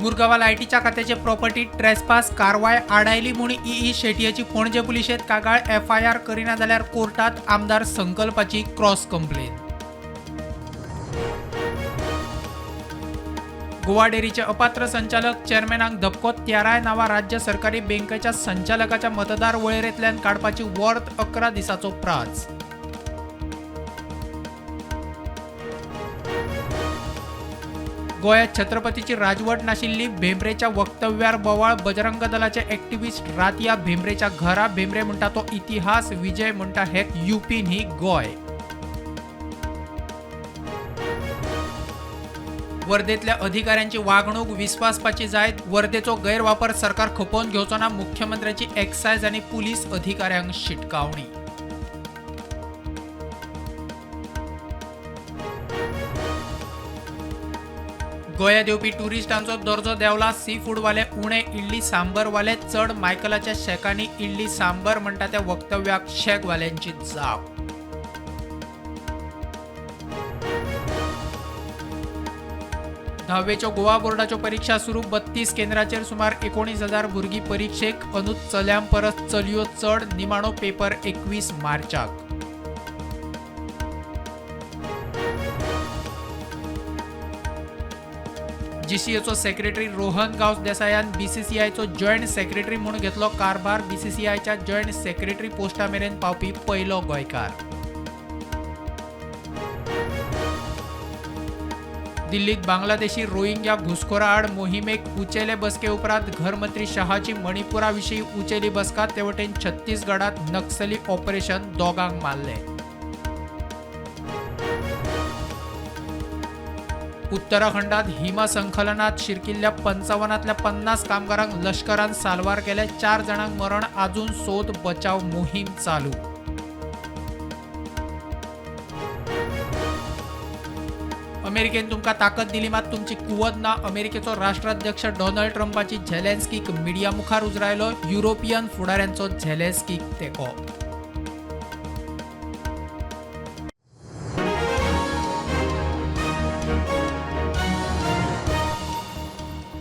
मुरगांवा लायटीच्या खात्याचे property trespass कारवाय आडायली म्हूण ई शेटयेची पणजे पुलिशेंत कागाळ. एफआयआर करिना जाल्यार कोर्टात आमदार संकल्पाची क्रॉस कंप्लेन. गोवा डेअरीचे अपात्र संचालक चेअरमॅनाक धपको. 13 नांवां राज्य सरकारी बँकेच्या संचालकाच्या मतदार वळेरेंतल्यान काडपाची वर्त 11 दिसाचो प्राज. गोंयांत छत्रपतीची राजवट नाशिल्ली भेंब्रेच्या वक्तव्यार बोवाळ. बजरंग दलाचे एक्टिव्हिस्ट रातया भेंब्रेच्या घरा. भेंब्रे म्हणटा तो इतिहास, विजय म्हणटा हे युपी न्ही गोंय. वर्धेतल्या अधिकाऱ्यांची वागणूक विस्वासपाची जायत. वर्धेचो गैरवापर सरकार खपोवन घेवचो ना. मुख्यमंत्र्यांची एक्सायज आनी पुलीस अधिकाऱ्यांक शिटकावणी. गोंयांत येवपी ट्युरिस्टांचो दर्जो देंवला. सी फूडवाले उणे, इडली सांबरवाले चड. मायकलाच्या शेकांनी इडली सांबर म्हणटा त्या वक्तव्याक शेकवाल्यांची जाप. धावेच्यो गोवा बोर्डाच्यो परीक्षा सुरू. 32 केंद्राचेर सुमार 19,000 भुरगीं परिक्षेक. अंदू चल्यां परस चलयो चड. निमाणो पेपर 21 मार्चाक. जीसीएचो सेक्रेटरी रोहन गांवस देसायान बीसीसीआयचो जॉयंट सेक्रेटरी म्हूण घेतलो कारभार. बीसीसीआयच्या जॉयंट सेक्रेटरी पोस्टा मेरेन पावपी पयलो गोंयकार. दिल्लीत बांगलादेशी रोहिंग्या घुसखोरा आड मोहिमेक उचेले बसके उपरांत घरमंत्री शहाची मणिपुरा विशीं उचेली बसका. ते वटेन छत्तीसगडात नक्सली ऑपरेशन, दोगांक मारले. उत्तराखंडात हिमसंखलनात शिरकिल्ल्या 55तल्या 50 कामगारांक लश्करान साल्वार केले. 4 जाणांक मरण. अजून सोद बचाव मोहीम चालू. अमेरिकेन तुमकां ताकद दिली मात तुमची कुवत ना. अमेरिकेचो राष्ट्राध्यक्ष डोनाल्ड ट्रंपाची झेलेन्स्कीक मिडिया मुखार उजरायलो. युरोपियन फुडाऱ्यांचो झेलेन्स्कीक तेंको.